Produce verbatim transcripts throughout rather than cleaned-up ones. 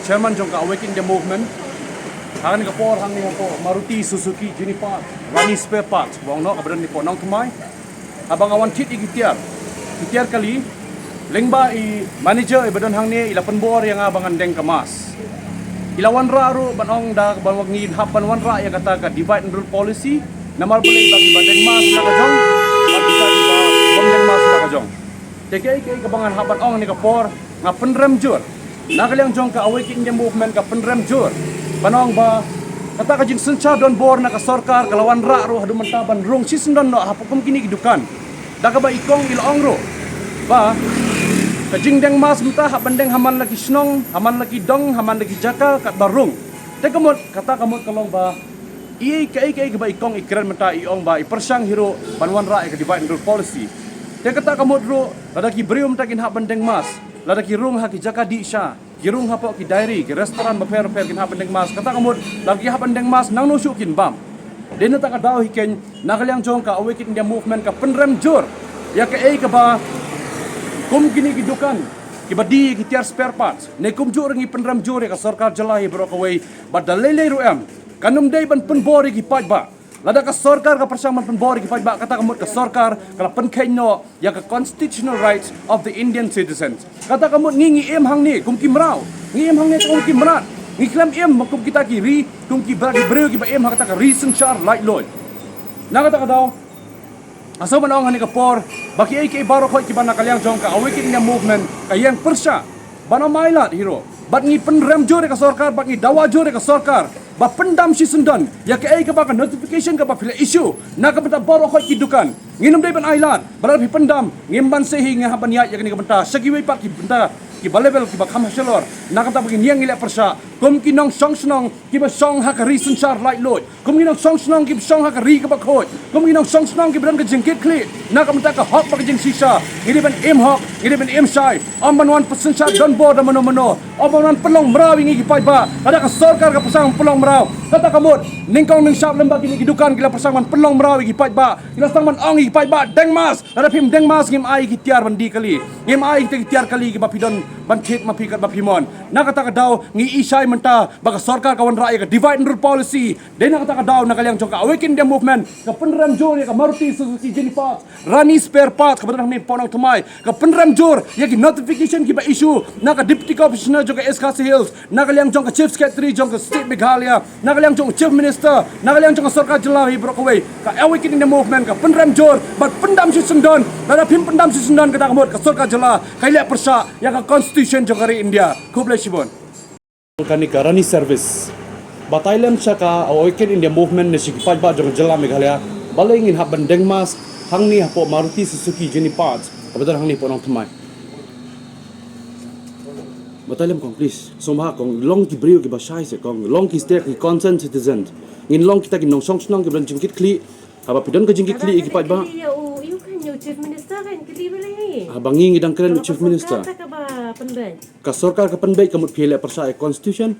Chairman jong ka Awake India Movement. Ha kane ka por hangne hapoh Maruti Suzuki Junior Parts, Rani Spare Parts, ba ong noh, kaba don hapoh Nongthymmai. Haba nga wan thied ïa ki tiar, ki tiar kali, lyngba i manager iba don hangne i la pynbor ïa nga ba ngan deng ka mask. I la wanrah ruh ban ong da ban wan, ngin hap ban wanrah ïa kata ka divide and rule policy. Namar balei? Ba kiba deng mask la ka jong, ba kita kiba bym deng mask la ka jong. Te kaei kaei kaba ngan hap ban ong ha kane ka por, nga pynrem jur. Na ka liang jong ka Awake India Movement ka pynrem jur ban ong ba kata ka jingsynshar donbor na ka sorkar ka la wanrah ruh haduh mynta ban rung shisyndon noh hapoh kum kine ki dukan. Da kaba i kong i la ong ruh ba ka jingdeng mask mynta hap ban deng ha man la ki shnong, ha man la ki dong, ha man la ki jaka katba rung. Te ka mut, kata ka mut ka long ba i, kaei kaei kaba i kong i kren mynta, i ong ba i pyrshang hi ruh ban wanrah ïa ka divide and rule policy. Te kata ka mut ruh, lada ki briew mynta kin hap ban deng mask, lada ki rung ha ki jaka dih sha, ki rung hapoh ki dairy, ki restaurant bapher bapher kin hap ban deng mask. Kata ka mut, lada ki hap ban deng mask, nangno shuh kin bam? Dei na kata ka daw hi keiñ, na ka liang jong ka Awake India Movement ka pynrem jur ïa kaei kaba kum kine ki dukan kiba die ïa ki tiar spare parts. Ne kumjuh ruh ngi pynrem jur ïa ka sorkar jylla hi baroh kawei, bad da lei lei ruh em, kan ym dei ban pynbor ïa ki paidbah. Lada ka sorkar ka pyrshang ban pynbor ïa ki paidbah, kata ka mut ka sorkar ka la pynkheiñ noh ïa ka constitutional rights of the Indian citizens. Kata ka mut ngi, ngi im hangne kum ki mraw. Ngi im hangne kum ki mrad. Ngi khlem im kum kita ki ri, kum ki bra, ki briew kiba im ha kata ka ri synshar laitluid. Na kata ka daw, nga sngew ban ong ha kane ka por ba kiei kiei baroh khoit kiba na ka liang jong ka Awake India Movement ka ïeng pyrshah ban ym ailad hi ruh. Bad ngi pynrem jur ïa ka sorkar, bad ngi dawa jur ïa ka sorkar ba pyndam shisyndon ïa kaei kaba ka notification kaba phi la issue na ka bynta baroh khoit ki dukan. Ngin ym dei ban ailad, ba lada phi pyndam, ngim banse hi ngi hap ban ïaid ïa kane ka bynta sha kiwei pat ki bynta kiba level kiba kham ha shalor. Na ka bynta ba ngin ïeng ngi leh pyrshah kum ki nongshong shnong kiba shong ha ka ri synshar laitluid, kum ki nongshong shnong kiba shong ha ka ri kaba khuid, kum ki nongshong shnong kiba don ka jingkitkhlieh na ka bynta ka hok bad ka jingshisha. Ngi dei ban im hok, ngi dei ban im shai. Ym ban wan pynsynshar donbor da mano mano. Ym ban wan pynlong mraw ïa ngi ki paidbah. Lada ka sorkar ka pyrshang pynlong mraw, kata ka mut nyngkong nyngshap lem ba kine ki dukan ki la pyrshang ban pynlong mraw ïa ki paidbah. Ki la sdang ban ong ïa ki paidbah deng mask. Lada phim deng mask ngim ai ïa ki tiar ban die kali. Ngim ai ïa kita ki tiar kali kiba phi don ban thied ma phi katba phi mon. Na kata ka daw ngi i shai mynta ba ka sorkar ka wanrah ïa ka divide and rule policy. Dei na kata ka daw na ka liang jong ka Awake India Movement ka pynrem jur ïa ka Maruti Suzuki Junior Parts, Rani Spare Parts kaba don hangne hapoh Nongthymmai, ka pynrem jur ïa ki notification kiba issue na ka Deputy Commissioner jong ka East Khasi Hills, na ka liang jong ka Chief Secretary jong ka State Meghalaya, na ka liang jong u Chief Minister, na ka liang jong ka sorkar jylla hi baroh kawei. Ka Awake India Movement ka pynrem jur bad pyndam shisyndon. Lada phim pyndam shisyndon, kata ka mut ka sorkar jylla ka ïaleh pyrshah ïa ka constitution jong ka ri India. Khublei shibun. Kane ka Rani service. Batai lem sha ka Awake India Movement ne sha ki paidbah jong ka jylla Meghalaya, balei ngin hap ban deng mask hangne hapoh Maruti Suzuki Junior Parts kaba don hangne hapoh Nongthymmai? Batai lem kong, please. Sngewbha kong, long ki briew kiba shai seh kong, long ki stek ki concerned citizen. Ngin long kita ki nongshong shnong kiba don jingkitkhlieh. Haba phi don ka jingkitkhlieh ïa ki paidbah. Kylli ïa u, ïa u kan, ïa u Chief Minister kan, kylli balei hi? Haba ngi, ngi dang kren u Chief Minister. Ka sorkar kata ka ba pynbeit. Ka sorkar ka pynbeit, ka mut phi leh pyrshah ïa constitution.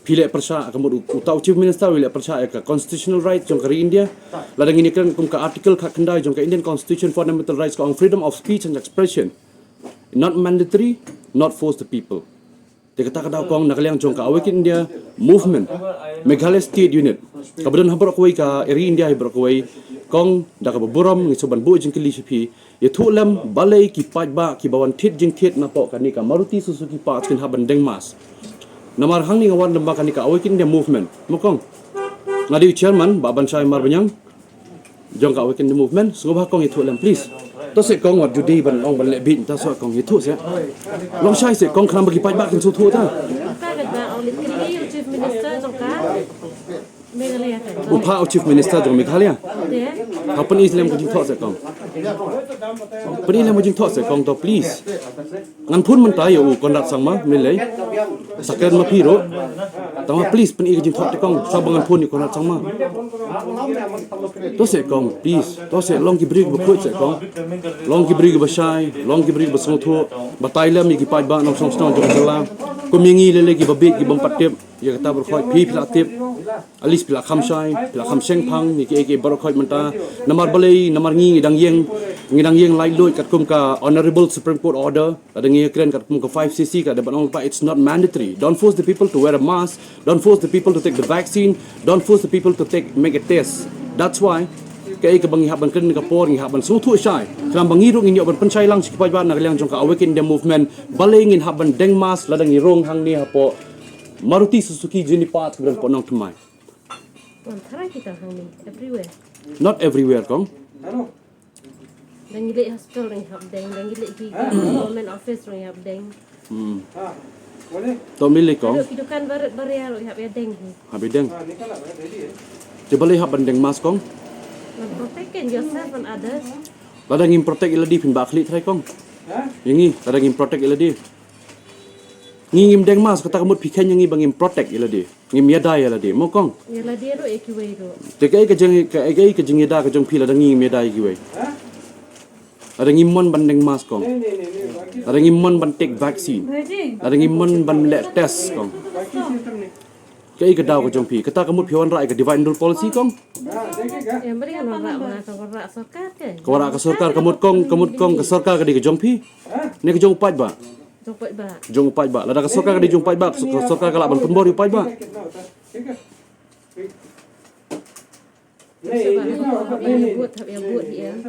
Phi leh pyrshah, ka mut u, uta u Chief Minister u leh pyrshah ïa ka constitutional right jong ka ri India. Lada ngin ïa kren kum ka article khatkhyndai jong ka Indian Constitution, fundamental rights, ka ong freedom of speech and expression. Not mandatory, not force the people. Te kata ka daw kong, na ka liang jong ka Awake India Movement Meghalaya State Unit, kaba don ha baroh kawei ka ri India hi baroh kawei, kong, da kaba burom ngi sngewbha ban buh jingkylli sha phi. Ïathuh lem balei ki paidbah kiba wan thied jingthied napoh kane ka Maruti Suzuki Parts kin hap ban deng mask. Namar hangne nga wan lem bad kane ka Awake India Movement, mo kong. Nga dei u chairman, Bah Banshai Marbaniang, jong ka Awake India Movement. Sngewbha kong ïathuh lem, please. To seh kong, wat ju dei ban ong ban leh beit, to seh kong ïathuh seh. Long shai seh kong, khnang ba ki paidbah kin sngewthuh ta. Ka ka ba ong leh kylli ïa u Chief Minister jong ka Meghalaya kan. U phah u Chief Minister jong Meghalaya. Te? Ha, pyni lem ka jingthoh seh kong. Pyni lem ka jingthoh seh kong to, please. Ngan phone mynta ïa u Conrad Sangma, mynlei. Sa kren ma phi ruh. Tangba please pyni ka jingthoh te kong, sa ba ngan phone ïa u Conrad Sangma. To seh kong, please. To seh, long ki briew kiba khuid seh kong. Long ki briew kiba shai, long ki briew kiba sngewthuh. Batai lem ïa ki paidbah nongshong shnong jong ka jylla. Kum ïa ngi lei lei kiba bieit, ki bym pat tip ïa kata baroh khoit, phi, phi la tip. At least phi la kham shai, phi la kham shengphang ïa kiei kiei baroh khoit mynta. Namar balei? Namar ngi, ngi dang ïeng Ngi dang ïeng laitluid katkum ka Honorable Supreme Court order, lada ngi kren katkum ka five C C, ka dei ban ong ba it's not mandatory. Don't force the people to wear a mask. Don't force the people to take the vaccine. Don't force the people to take, make a test. That's why kaei kaba ngi hap ban kren ka por, ngi hap ban sngewthuh shai. Khnang ba ngi ruh ngin ïoh ban pynshai lang sha ki paidbah na ka liang jong ka Awaken India Movement. Balei ngin hap ban deng mask lada ngi rung hangne hapoh Maruti Suzuki Junipath kaba dang hapoh Nongthymmai. Wan tharai kita hangne, everywhere. Not everywhere, kong. Dang ngi leit hospital ruh ngi hap deng, dang ngi leit ki government office ruh ngi hap deng. Hmm. To mili, kong. Ki dukan barit baria ruh ngi hap ïa deng hi. Hap ïa deng. Te balei hap ban deng mask, kong? Ban protect yourself and others. Lada ngim protect ïa lade phin bah khlieh trai, kong. Ïa ngi, lada ngim protect ïa lade. Ngi ngim deng mask, kata ka mut phi kheiñ ïa ngi ba ngim protect ïa lade. Ngim ïada ïa lade, mo kong? Ïa lade ruh, ïa kiwei ruh. Te kaei ka jing, kaei ka jingïada ka jong phi lada ngi ngim ïada ïa kiwei? Lada ngim mon ban deng mask, kong. Lada ngim mon ban take vaccine. Lada ngim mon ban leh test, kong. Kaei ka daw ka jong phi? Kata ka mut phi wanrah ïa ka divide and rule policy, kong? Em, beri ka wanrah, ka wanrah sorkar ke? Ka wanrah ka sorkar, ka mut, kong, ka mut, kong, ka sorkar ka dei ka jong phi? Ne ka jong u paidbah? Jong u paidbah. Jong u paidbah. Lada ka sorkar ka dei jong u paidbah, ka sorkar ka lah ban pynbor ïa u paidbah.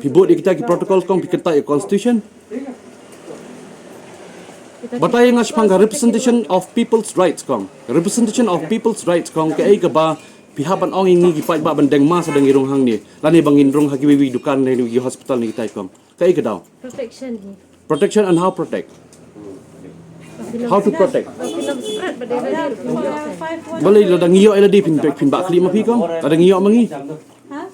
Phi bud ïa kita ki protocol, kong, phi kyntait ïa constitution. Batai nga shaphang ka representation of people's rights, kong. Representation of people's rights, kong, kaei kaba phi hap ban ong ïa ngi ki paidbah ban deng mask lada ngi rung hangne, lane ba ngin rung ha kiwei kiwei dukan ne ki hospital ne kitai, kong? Kaei ka daw? Protection hi. Protection and how protect? How to protect? Balei lada ngi ïoh ïa lade phin, phin bah khlieh ma phi, kong? Lada ngi ïoh ma ngi.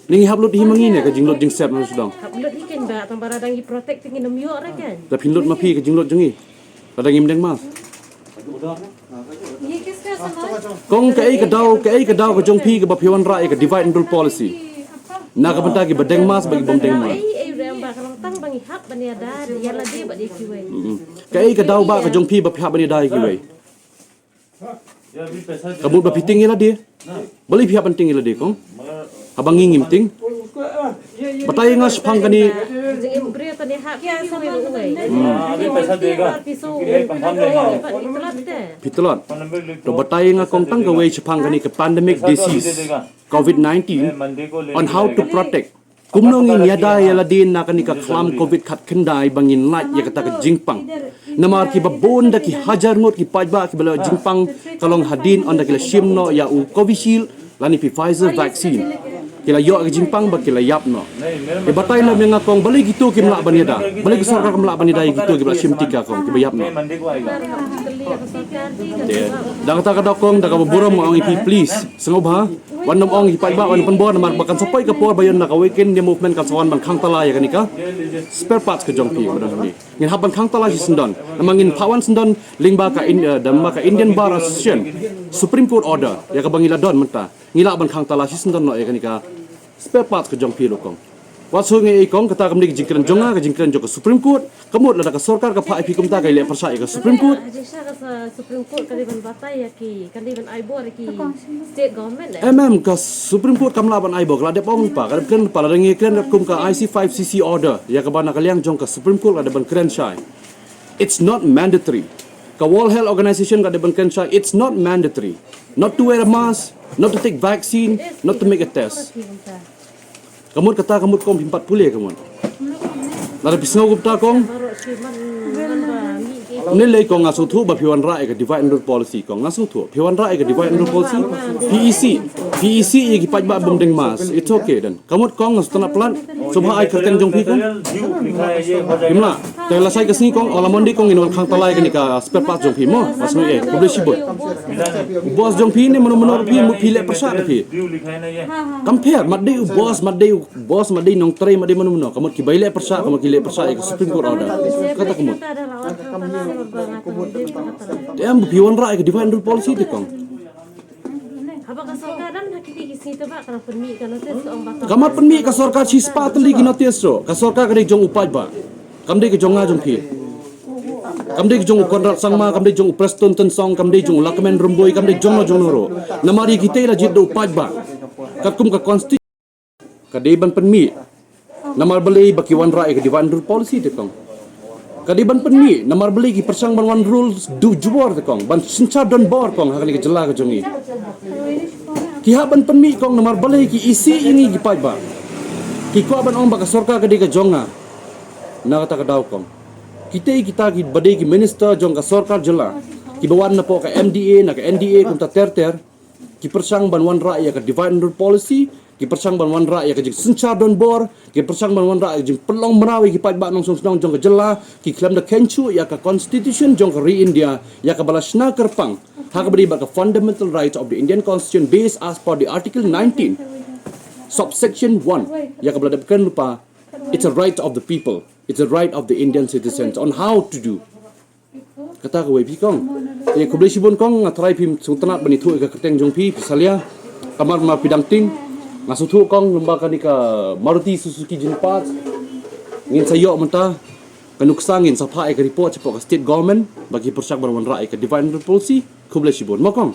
Ngi hap lut hi ma ngi ne ka jinglut jingsep na sdang. Hap lut hi kan ba tang ba lada ngi protect te ngin ym ïoh re kan. Da phin lut ma phi ka jinglut jong ngi. Lada ngim deng mask. Kong, kaei ka daw, kaei ka daw ka jong phi kaba phi wanrah ïa ka divide and rule policy na ka bynta kiba deng mask bad ki bym deng mask? Ei, ei, rem ba ka long tang ba ngi hap ban ïada ïa lade bad ïa kiwei. Kaei ka daw ba ka jong phi ba phi hap ban ïada ïa kiwei? Ka mut ba phi tieng ïa lade. Balei phi hap ban tieng ïa lade, kong? Haba ngi ngim tieng. Batai nga shaphang kane. Phi tlot. To batai nga, kong, tang kawei shaphang kane ka pandemic disease covid nineteen, on how to protect. Kumno ngin ïada ïa lade na kane ka khlam covid khatkhyndai ba ngin lait ïa kata ka jingpang? Namar kiba bun da ki hajar ngut ki paidbah kiba la ïoh jingpang ka long hadien ynda ki la shim noh ïa u Covishield lane Pfizer vaccine. Ki la ïoh ka jingpang ba ki la ïap noh. Te batai lem ïa nga, kong, balei kito kim lah ban ïada? Balei ka sorkar kam lah ban ïada ïa kito kiba la shim tika, kong, kiba ïap noh? Te da kata ka daw, kong, da kaba burom nga ong ïa phi, please, sngewbha. Wan nym ong ïa ki paidbah wan pynbor namar ba kan sa poi ka por ba ïoh na ka Awaken India Movement kan sa wan ban khang tala ïa kane ka spare parts ka jong phi ba don hangne. Ngin hap ban khang tala shisyndon. Namar ngin phah wan syndon lyngba ka In-, eh, da ma ka Indian Bar Association Supreme Court order ïa kaba ngi la don mynta. Ngi lah ban khang tala shisyndon noh ïa kane ka spare parts ka jong phi ruh, kong. Wat sngew ei, kong, kata kam dei ka jingkren jong nga, ka jingkren jong ka Supreme Court. Ka mut lada ka sorkar ka phah ïa phi kumta, ka leh pyrshah ïa ka Supreme Court. Ka Supreme Court ka dei ban batai ïa ki, ka dei ban ai bor ïa ki state government, eh? Em, em, ka Supreme Court kam lah ban ai bor, ka la dep ong lypa, ka dep kren lypa, lada ngi kren kum ka I C five C C order ïa kaba na ka liang jong ka Supreme Court ka dei ban kren shai. It's not mandatory. Ka World Health Organization ka dei ban kren shai. It's not mandatory. Not to wear a mask, not to take vaccine, not to make a test. Ka mut kata, ka mut, kong, phim pat pule, ka mut. Lada phi sngew kumta, kong. Ngi lei, kong, nga sngewthuh ba phi wanrah ïa ka divide and rule policy, kong, nga sngewthuh. Phi wanrah ïa ka divide and rule policy. Phi isih, phi isih ïa ki paidbah bym deng mask. It's okay then. Ka mut, kong, nga sngewtynnat palat. Sngewbha ai kyrteng jong phi, kong. Ngim lah. Te lashai ka sngi, kong, o la Monday, kong, ngin wan khang tala ïa kane ka spare parts jong phi mo. Nga sngew ei, khublei shibun. U boss jong phi ne mano mano phi, mut phi leh pyrshah da phi. Kam pher, mat dei u boss, mat dei u boss, mat dei nongtrei, mat dei mano mano. Ka mut kiba ïaleh pyrshah, ka mut ki leh pyrshah ïa ka Supreme Court order. Kata ka mut. Te em, phi wanrah ïa ka divide and rule policy te, kong. Haba ka sorkar dang ha kine ki sngi te ba ka dang pynmih ka notice ka ong ba ka. Kam mat pynmih ka sorkar shispah tylli ki notice ruh. Ka sorkar ka dei jong u paidbah. Kam dei ka jong nga jong phi. Kam dei ka jong u Conrad Sangma, kam dei jong u Prestone Tynsong, kam dei jong u Lahkmen Rymbui, kam dei jong no jong no ruh. Namar ïa kita la jied da u paidbah. Katkum ka constitution ka dei ban pynmih. Namar balei ba ki wanrah ïa ka divide and rule policy te kong? Ka dei ban pynmih, namar balei ki pyrshang ban wan rule dujubor te kong, ban synshar donbor kong ha kane ka jylla ka jong ngi. Ki hap ban pynmih kong, namar balei ki isih ïa ngi ki paidbah. Ki kwah ban ong ba ka sorkar ka dei ka jong nga. Na kata ka daw kong, kita kita kiba dei ki minister jong ka sorkar jylla, kiba wan napoh ka M D A, na ka N D A, kumta ter ter, ki pyrshang ban wanrah ïa ka divide and rule policy, ki pyrshang ban wanrah ïa ka jingsynshar donbor, ki pyrshang ban wanrah ïa ka jingpynlong mraw ïa ki paidbah nongshong shnong jong ka jylla, ki khlem da kyntu ïa ka constitution jong ka ri India, ïa kaba la shna kyrpang ha kaba dei bad ka fundamental right of the Indian constitution based as per the article nineteen, subsection one, ïa kaba la dep kren lypa, it's a right of the people, it's a right of the Indian citizens on how to do. Kata kawei phi kong. Eh, khublei shibun kong, nga tharai phim sngewtynnat ban ïathuh ïa ka kyrteng jong phi, phi salia. Kamar ma phi dang ting, nga sngewthuh kong, lem bad kane ka Maruti Suzuki Jin Parts, ngin sa ïoh mynta ka nuksa, ngin sa phah ïa ka report shapoh ka state government ba ki pyrshang ban wanrah ïa ka divide and rule policy. Khublei shibun mo kong.